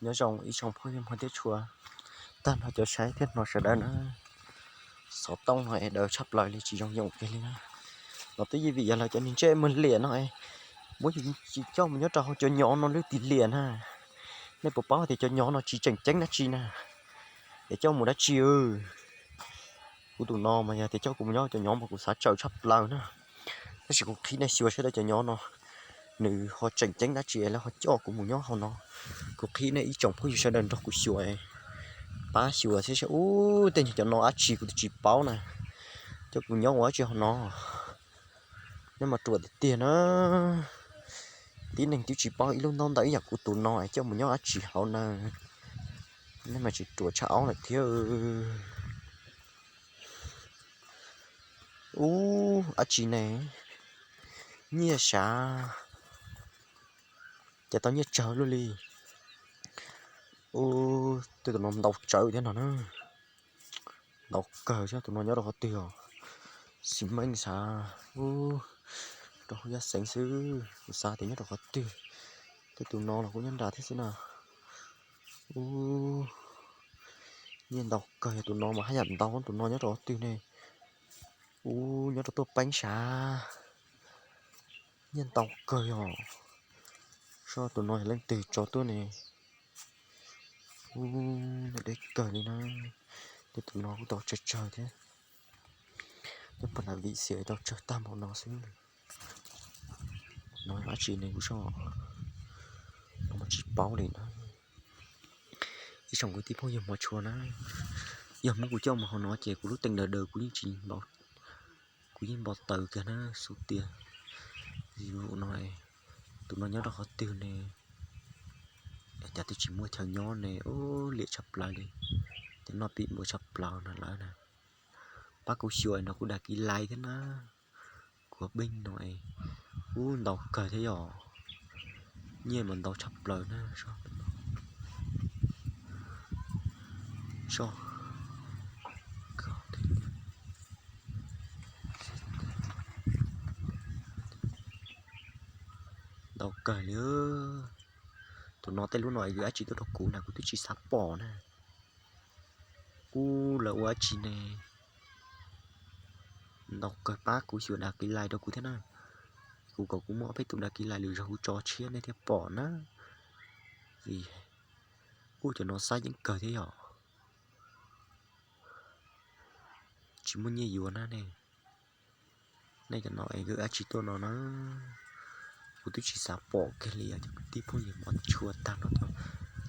Nyob zoo ib tsoom phooj ywg muaj thiab tshua, tag nrho cov saib thiab hnov sawv daws na. Xov tooj no es daws tshaj plaws li, tsis zoo yoom kiag li na. No twb yog vim yog lawv cov niag ntsej muag liam no es muab yus coj mus nyob rau hauv cov nyov no lwj tig liam na. Nej puas paub tias cov nyov no tsis tseem ceeb dab tsi na, es coj mus dab tsi? Kuv tus no mas yog tias coj kuv mus nyob cov nyov mas kuv xav tsaws tshaj plaws na. Tab sis kuv qhib nej xyuas sawv daws cov nyov no, nws ho tseem ceeb dab tsi es lawv ho coj kuv mus nyob hauv no. Kuv qhib nej ib tsoom phooj ywg sawv daws nrog kuv xyuas, pab xyuas saib ub tej nyuag cov no dab tsi kuv twb tsis paub na, coj kuv nyob ua dab tsi hauv no. Nej mas ruam tiag tiag na. Tib neeg twb tsis paub ib lub ntaub ntawv ib yam kuv tus no es coj mus nyob dab tsi hauv na. Nej mas tsis ruam tshaj aub lawm thiab. Ub, dab tsi ne? Nyiaj sav. Cas tau nyiaj tsawg luaj li. Ub, tej tus no ntau tsawv thiab no na. Ntau kawg, tus no nyob rau qhov twg os? Xis meej sav. Ub, rau hauv yaj xeev xwb, kuv xav tias nyob rau qhov twg. Tej tus no los kuj nyob nrad thiab xwb na. Ub, nyiaj ntau kawg, yog tus no mas haj yam ntau, tus no nyob rau qhov twg ne? Ub, nyob rau tuaj peeb sav. Nyiaj ntau kawg yog. Soj tus no yog leej twg tso tuaj ne? Ub, nyob deb kawg li na. Tej tus no kuj tau tsawg tsawg thiab. Nyob puag nram Vim Xias tau tsawg tag npaum no xwb. No dab tsi ne kuv soj, no mas tsis paub li na. Ib tsoom kwv tij phooj ywg hmov tshua na, yog muab kuv coj mus hauv no ces kuv lub teem daws daws kuv yeej tsis, kuv yeej npau taws kiag na xub tiag. Yus no, tus no nyob rau qhov twg ne? Cas twb tsis muaj chaw nyob ne, ub, liam tshaj plaws li. Cov no pim npua tshaj plaws no lawm na. Pab kuv xyuas nrog kuv dag kiv lais thiab na. Kuv beej no es, ub, ntau kawg thiab yom. Nyiaj mas ntau tshaj plaws na. Soj, ntau kawg li. Tus no tej lub no es yog dab tsi tuaj rau kuv na, kuv twb tsis xav pom na. Ub, lawv ua dab tsi ne? Ntau kawg, pab kuv xyuas dag kiv lais rau kuv thiab na. Kuv kom kuv muaj ob peb tus dag kiv lais lwm zaug kuv tso tshiab nej thiaj pom na. Vim, ub, cov no xab yeeb kawg thiab yom. Tsis muaj nyiaj yuav na ne. Nej cov no es wb dab tsi tuaj no na. Kuv twb tsis xav pom kiag li os cov kwv tij phooj ywg hmov tshua tag nrho cov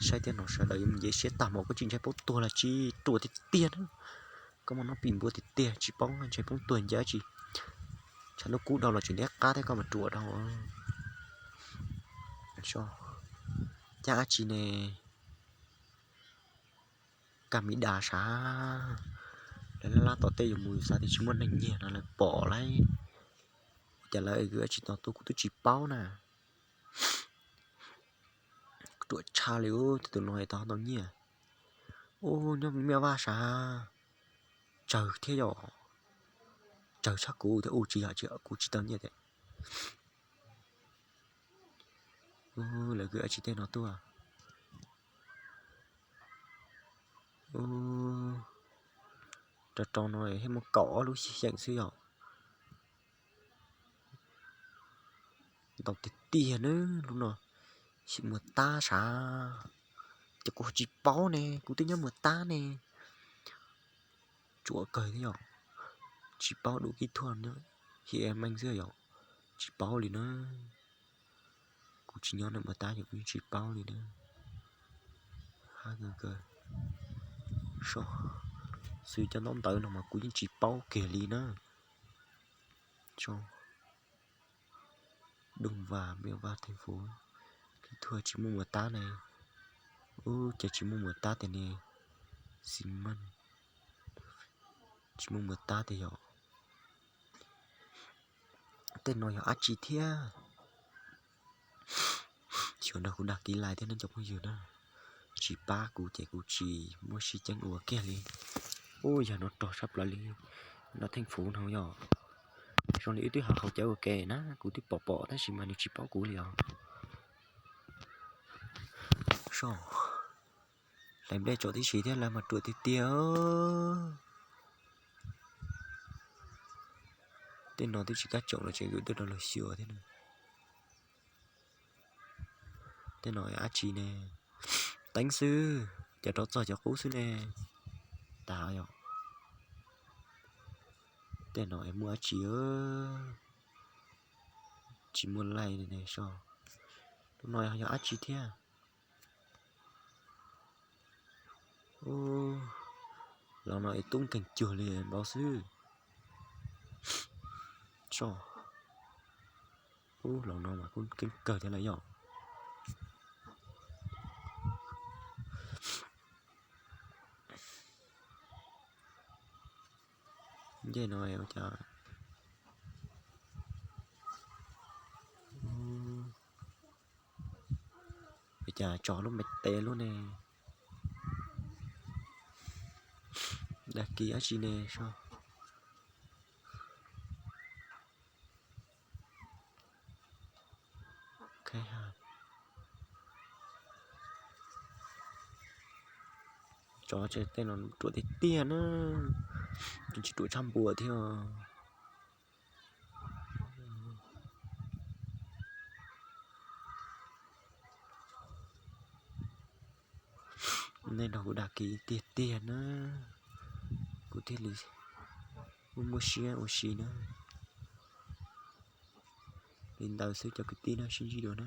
saib thiab hnov sawv daws, yuav mus nce siab tag mas koj tsis ntshai poob tuag los tsis ruam tiag tiag na. Koj mas no pim npua tiag tiag, tsis paub ntshai poob tuag nce dab tsi. Tshav ntuj kub dhau los tseem ntiab qab thiab koj mas ruam dhau. Cab dab tsi ne? Kaj mi das sav. Lawv laj laj tom tej yuav mus xav tias tsis muaj neeg nyiag no lawv pom lauj. Ua cas lawv wb dab tsi tau tuaj kuv twb tsis paub na. Ruam tshaj li, tus no tau tau nyiaj. Ub, nyob me vaj sav. Tsawg thiab yom. Tsawg tshaj kuv thiab, ub, tsis yog, kuv tsis tau nyiaj tiag. Ub, lawv wb dab tsi tej no tuaj. Ub, rau rau no thiaj muaj kaum ob lub xyeem xwb yom. Ntau tiag tiag na, lub no xyem muag tab sav. Ces kuv tsis paub ne, kuv twb nyob muag tab ne. Tsuav kawg thiab yom. Tsis paub dua kib thuaj nyob, hiam meej xwb yom. Tsis paub li na. Kuv tsis nyob muag tab ces kuv yeej tsis paub li na. Hab kawg kawg. Xws cov ntaub ntawv no mas kuv yeej tsis paub kiag li na. Doo Vas, Mem Vaj theej fuv, kib thuaj tsis muaj muag tab ne. Ub, ces tsis muaj muag tab tiag ne. Xi mej, tsis muaj muag tab tiag yom. Tej no yog dab tsi thiab? Xyuas nrog kuv dag kiv lais thiab nawb cov phooj ywg na. Tsis pab kuv ces kuv tsis muaj sib ceeb ua kiag li. Ub, yog no rog sab plaws li. No theej fuv no yog. Zoo li wb twb haus haus cawv ua ke na, kuv twb pom pom tab sis mas nws tsis paub kuv li os. Soj, Hlais nplej tsau tib si thiab lawv mas ruam tiag tiag. Tej no twb tsis kab tsoom los tseem yuav tuaj rau luag xyuas thiab na. Tej no dab tsi ne? Teeb xwb, cov rov txog cov qub xwb ne. Tas yom. Tej no es muaj dab tsi? Tsis muaj laij ne so. Lub no yog dab tsi thiab? Los no es tub nkeeg cuag li npau xwb. So, ub, los no mas kuj keeb kawg thiab lawm yom. Ncej no ua cas, ua cas tso lub me tes lub ne? Dag kis dab tsi ne so. Tso tej no ruam tiag tiag na, tsis ruam tshaj npua thiab. Nej nrog kuv dag kis tiag tiag na, kuv thiaj li muaj siab ua si na. Li ntawd xwb cov kwv tij na, sib ntsib dua na.